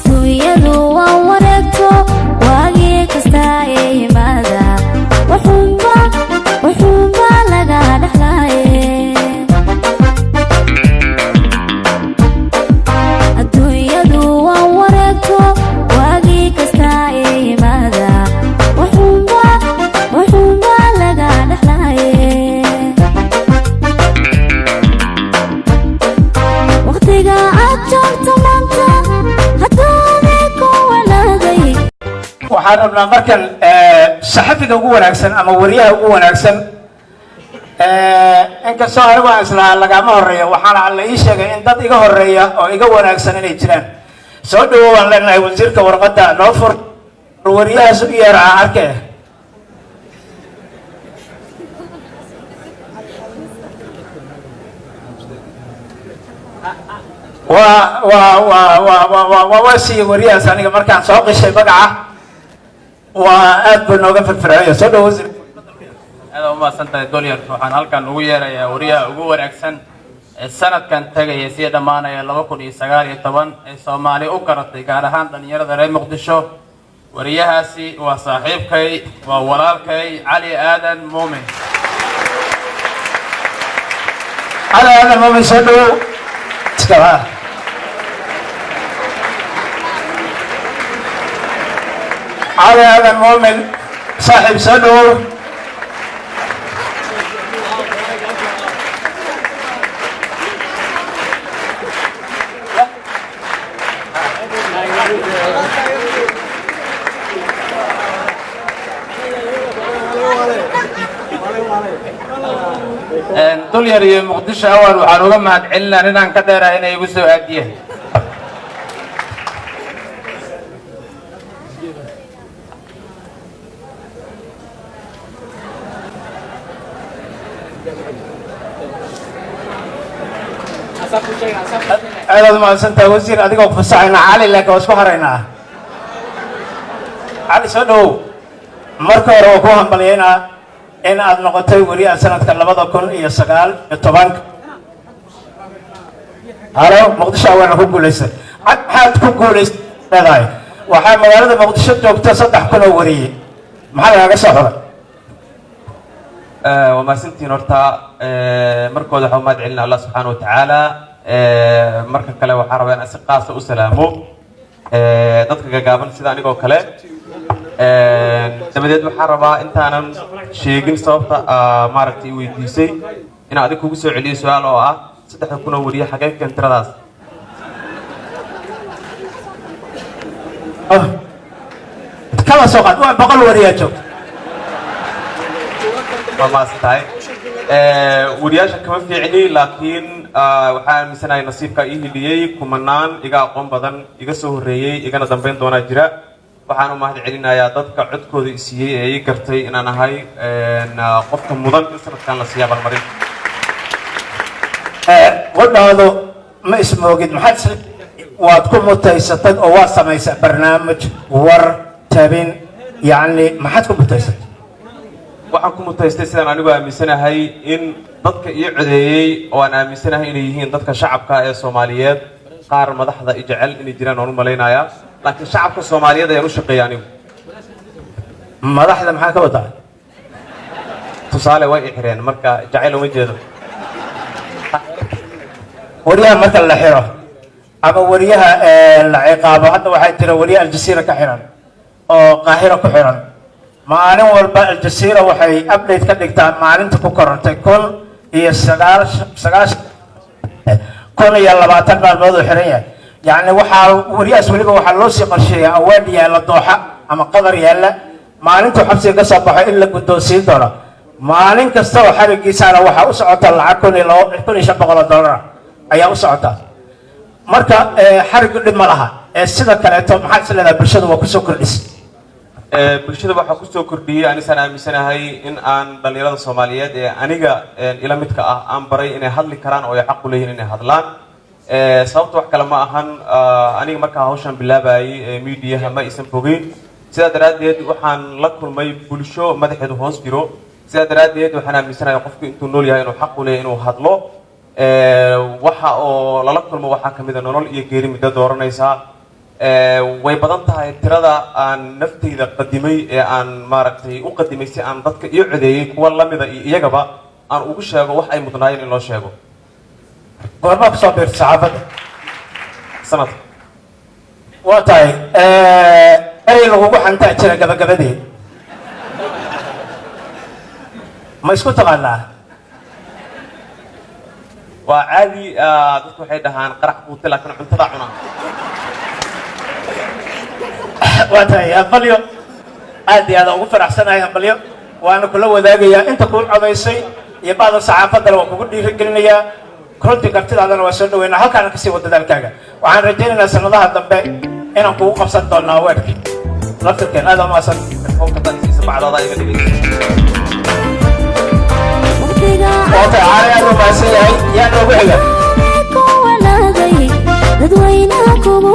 Dunyadu waa wareegto, waagii kasta ee yimaada wuxuunba wuxuunba laga dhexlaaye. Adduunyadu waa wareegto, waagii kasta ee yimaada wuxuunba wuxuunba laga dhexlaaye. Waqtiga aad joogto maanta hadduunay ku wanaaday. Waxaan rabnaa markan saxafiga ugu wanaagsan ama wariyaha ugu wanaagsan. Inkastoo anigu aan islahaa lagama horeeyo, waxaana Alla ii sheegay in dad iga horeeya oo iga wanaagsan inay jiraan. Soo dhawo waan leenahay. Wasiirka, warqadda noo fur, wariyahaas u yeera aan arke. Waa siiyey wariyahaas aniga markaan soo qishay magaca. Waa aad buu nooga firfircoonaya. Soo dhawo, wasiir. Aad u mahadsan tahay, Dolyar. Waxaan halkan ugu yeerayaa wariyaha ugu wanaagsan ee sanadkan tagaya, sii dhammaanaya 2019, ee Soomaali u garatay, gaar ahaan dhallinyarada reer Muqdisho. Wariyahaasi waa saaxiibkay, waa walaalkay, Cali Aadan Muumin. Cali Aadan Muumin, soo dhawow. Iskaba Cali Aadan Muumin, saaxiib, soo dhawow. Dulyar iyo Muqdisho awal waxaan uga mahad celinaa inaan ka dheerahay inay igu soo aadiyeen. Aadaad umahadsantahay, wasiir. Adigoo fasaxayna Cali, laakiin waa isku haraynaa. Cali, soo dhawow. Marka hore waa ku hambalyaynaa in aad noqotay weriyaha sanadka 2019-ka. Halo Muqdisho waana ku guulaystay. Cad, maxaad ku guulays leedahay? Waxaa magaalada Muqdisho joogta 3000 oo weriye. Maxaa lagaaga soo xulay? Waa mahadsantihiin. Horta markooda waxaa umahad celina Allah subxaana watacaala. Marka kale waxaa rabaa inaan si qaasa u salaamo dadka gagaaban sida anigoo kale. Dabadeed waxaa rabaa, intaanan sheegin sababta maaragtay i weydiisay, inaan adig kugu soo celiyo su-aal oo ah 3000 oo weriye xagee keen tiradaas? Kaba soo qaad waa 100 weriyaa joogta. Waa mahadsan tahay. Wariyaasha kama fiicni, laakiin waxaa aaminsanahay nasiibkaa ii hiliyey. Kumanaan iga aqoon badan, iga soo horreeyey, igana dambeyn doonaa jira. Waxaan u mahad celinayaa dadka codkooda i siiyey ee ii gartay inaan ahay qofka mudan in sanadkan la siiya abaalmarin. Qudhaadu ma ismoogid? Maxaad is waad ku mutaysatay oo waad samaysay barnaamij war tabin, yacni maxaad ku mutaysatay? Waxaan ku mutaystay, sidaan anigu aaminsanahay, in dadka ii codeeyey, oo aan aaminsanahay inay yihiin dadka shacabka ee Soomaaliyeed. Qaar madaxda i jecel inay jiraan waan u malaynayaa, laakiin shacabka Soomaaliyeed ayaan u shaqeeya anigu. Madaxda maxaa ka wadaa? Tusaale, way i xireen, marka jacayl uma jeedo. Wariyaha marka la xiro ama wariyaha la ciqaabo, hadda waxaa jira wariye Aljasiira ka xiran oo Qaahiro ku xiran. Maalin walba Aljasiira waxay update ka dhigtaa maalinta ku korortay kun iyo sagaal sagaashan 1020 maalmood uu xiran yahay. Yacni waxaa wariyahaas weliba waxaa loo sii qorsheeyaa award yaalla Dooxa ama Qadar yaalla, maalintuu xabsiga ka soo baxo in la guddoonsiin doono. Maalin kasta oo xarigiisaana waxaa u socota lacag kun iyo laba kun iyo shan boqol oo dollar ah ayaa u socota. Marka xarigu dhib ma laha. Ee sida kaleeto, maxaad is leedahay bulshada waa kusoo kordhis? Bulshada waxaa kusoo kordhiyey, anisaan aaminsanahay, in aan dhalinyarada Soomaaliyeed ee aniga ila midka ah aan baray inay hadli karaan oo ay xaq u leeyihiin inay hadlaan. Sababta wax kale ma ahan, aniga markaa hawshan bilaabayay ee miidiyaha ma aysan fogeyn. Sidaa daraaddeed waxaan la kulmay bulsho madaxeedu hoos jiro. Sidaa daraaddeed waxaan aaminsanahay qofku intuu nool yahay inuu xaq u leeyahay inuu hadlo. Waxa oo lala kulmo waxaa kamid a nolol iyo geeri muddo dooranaysaa. Way badan tahay tirada aan naftayda qadimay ee aan maaragtay u qadimay si aan dadka ii codeeyey, kuwa lamida iyo iyagaba aan ugu sheego wax ay mudnaayeen in loo sheego. Goormaa kusoo biirtay saxaafadda? Sanadka. Waa tahay. Erey lagugu xantaa jira gabagabadii, ma isku taqaanaa? Waa caadi, dadku waxay dhahaan qarax quute, laakiin cuntada cuna. Waa tahay, hambalyo. Aad iyo aad ugu faraxsanahay, hambalyo. Waana kula wadaagayaa inta kuu codaysay iyo bacda saxaafaddana waa kugu dhiirigelinayaa. Runtii kartidaadana waa soo dhaweynaa. Halkaana kasii wada dadaalkaaga. Waxaan rajaynaynaa sanadaha dambe inaan kugu qabsan doonaa weerka laftirkeen. Aad umaasan. Bacdada iga dhigay. Waqtiga. Waa tahay, Caali aad u mahadsan yahay. Yaa noogu xiga? Ku wanaagay dadweynaha kugu.